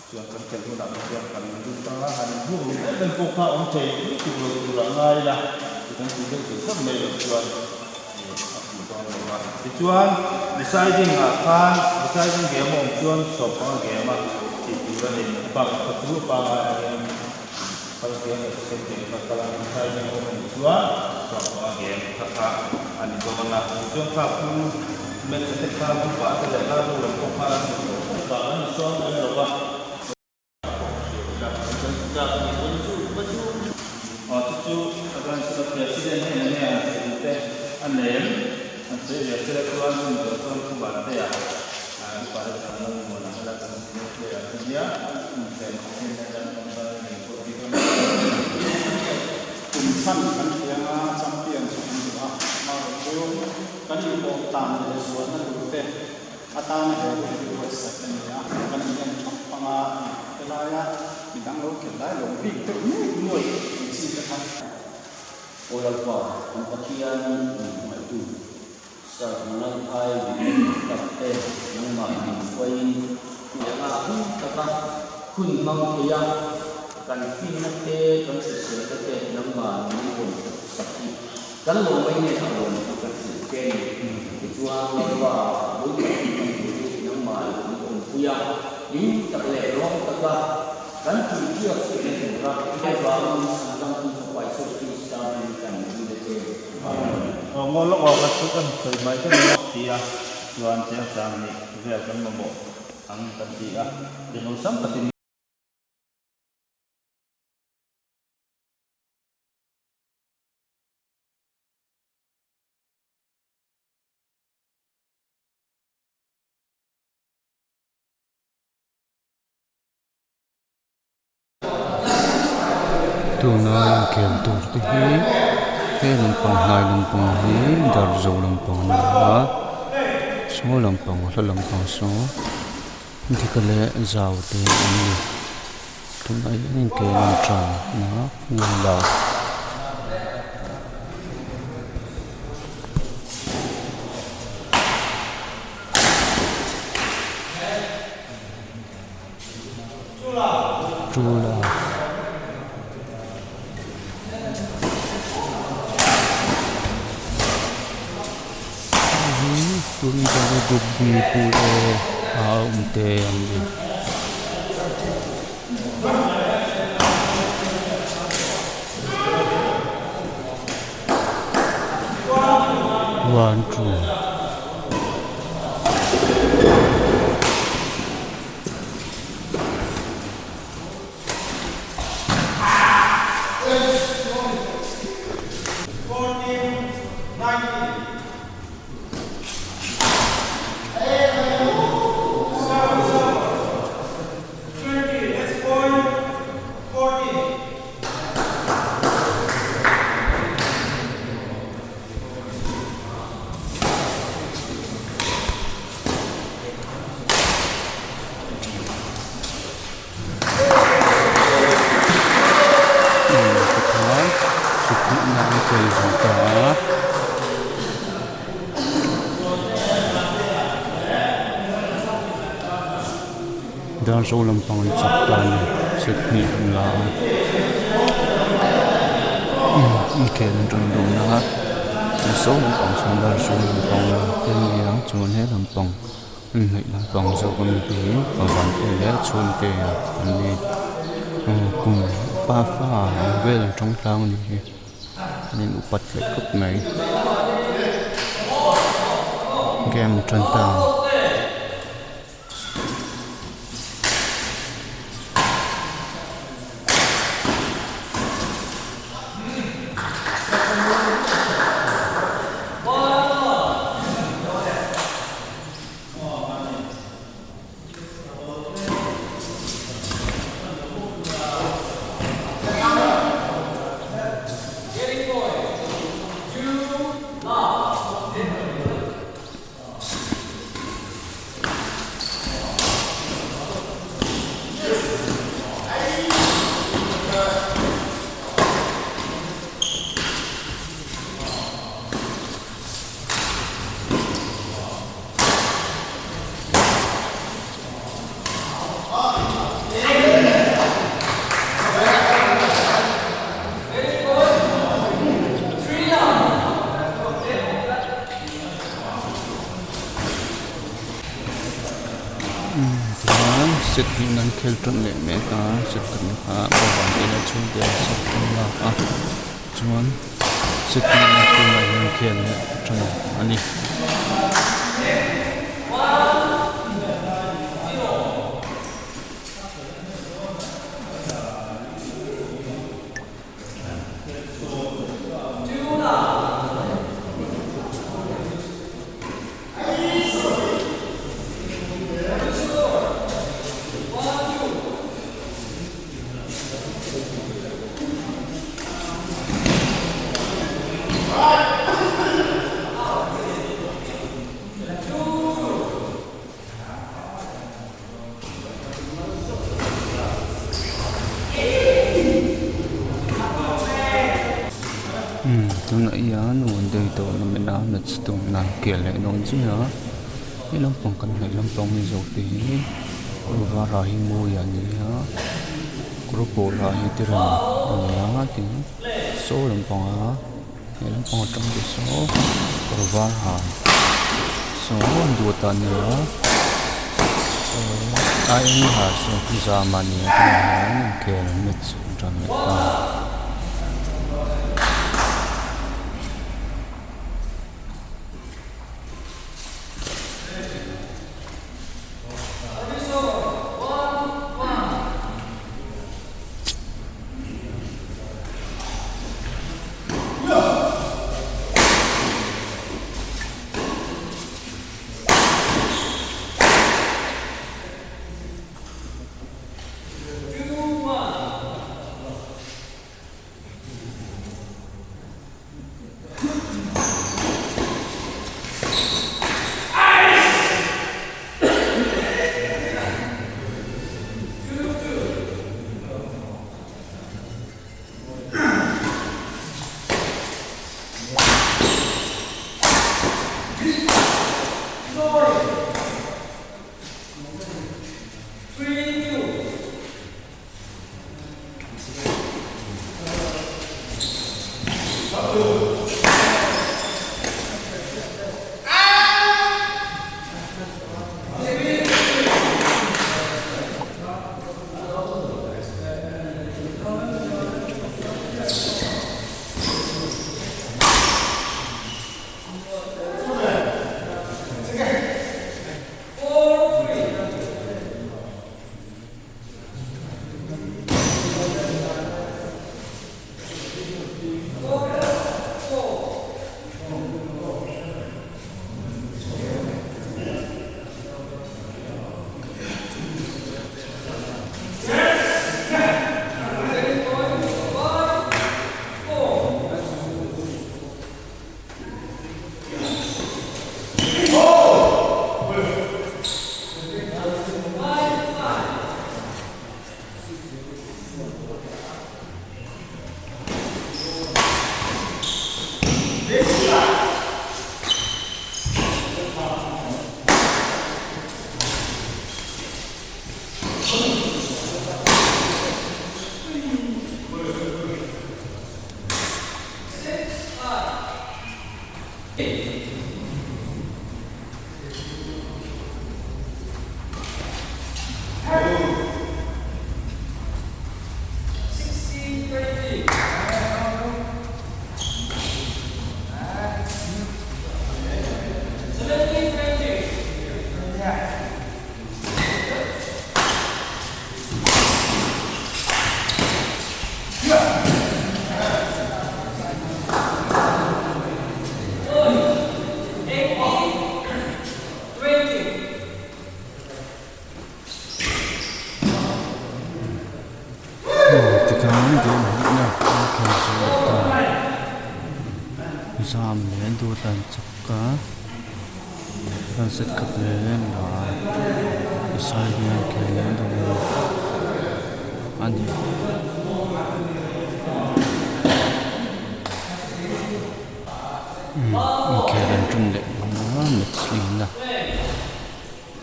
Chuan kan khelh hunah te chuan kan lut anga han inbuk ru em em pawh kha awm thei lutuk lo tur ah ngai ila ti kan tih deuh tur khawp mai loh chuan a fuh dawn lo a. Tichuan deciding ah khan deciding game a awm chuan sawm panga game a tih tur a ni. A bak kha chu a pangai angin first game leh second game kha kal a, deciding a awm a nih chuan sawm panga game kha kha a ni dawn a. Tichuan kha khu match a te kha group ah te leh lal lam pawh kha an ni tawh khawp a, an insawm lem lo va. Kum chhan kan thiang a, champion chu kan duh a, amaherawhchu kan inpawh tan leh zualna turte Atana he hun hi buatsaih a ni a, kan in en thap pang a, helaia midang lo khelh lai lo bik deuh nuaih nuaih ang chi te kha. Aw Lalpa, kan Pathian min hmangaihtu, Sarhmunalphai min tak te nangmah min hruaiin tianga hun taka hun hmang thei a, kan finna te, kan hriselna te nangmah min rawn sak hi Kan lo mai nge a rawn ti ka hrilh che ni. Tichuan Lalpa bul tak hi kan tur hi nangmah i min awmpui a, hlim tak leh rawng taka kan tihtiak theihna tura hei vangin Chhandamtu Fapa Isua Krista hming kan dil a che. Amen. Aw ngaw lawk aw ka chu kan sawi mai ka ni ti a, chuan chengchang nih vel kan mamawh ang kan ti a, tinawlsam takin. Tuna inkhel tur te hi he lampang hnai lampang hi Darzo lampang a ni a saw lampang hla lampang saw dika leh zau te an ni. Tunah hian inkhel an tan a hmun ah. True love. Tun group B pool A a awm te an ni. One two. Tikhan thutna an tel ve ta a. Darzo lampang an chak ta a ni set hnih an la a inkhel an rawn dawn a saw lampang sawn darzo lampang te an ni a chuan he lampang an hnaih lampang zawk ami te hi vanpui leh chhungte an ni kum pafa ang vel an tawng tlang a ni hi an in upat leh khawp mai game tan ta. Set hnih an khel tan leh mek a set khatna kha bawngbawn te leh chhungte an set an lak a chuan set hnihna tunah hian khel leh tan a ni. Umm tunah hian one day tournament a match tumna kel leh dawn chiah a he lampang kan hnaih lampang mi zawk te hi kawr var ah hi mawi a ni a kawr pawl ah hi terem a ni a tin saw lampanga he lampang atang te saw kawr var ha saw duat a ni a a eng ha saw zam a ni a tunah hian inkhel match an tan leh ta. Tikhan game hmuhna an khel zo leh ta zam leh dawt an chak a an set khat leh la side hian khel leh dawn a ni. Inkhel an ṭan leh dawn a match lihna.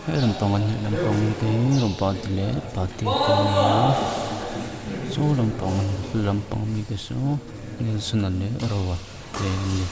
He lampang an hnih lampang te hi robot leh pate te an ni a saw lampang lampang mi te saw Nelson-a leh Roa te an ni.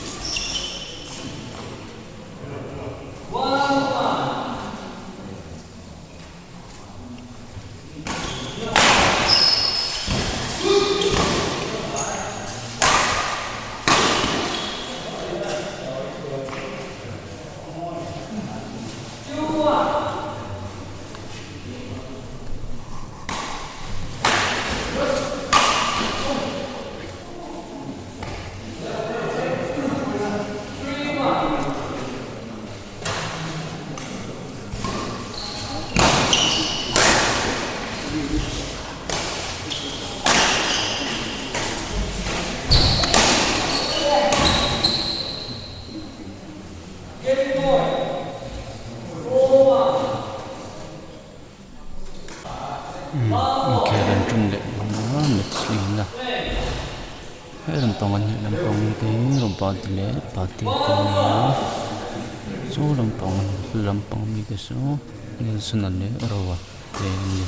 He lampang an hnaih lampang te hi Robert leh Patea te an ni a chu lampang lampang ami te chu Nelson-a leh Roa te an ni.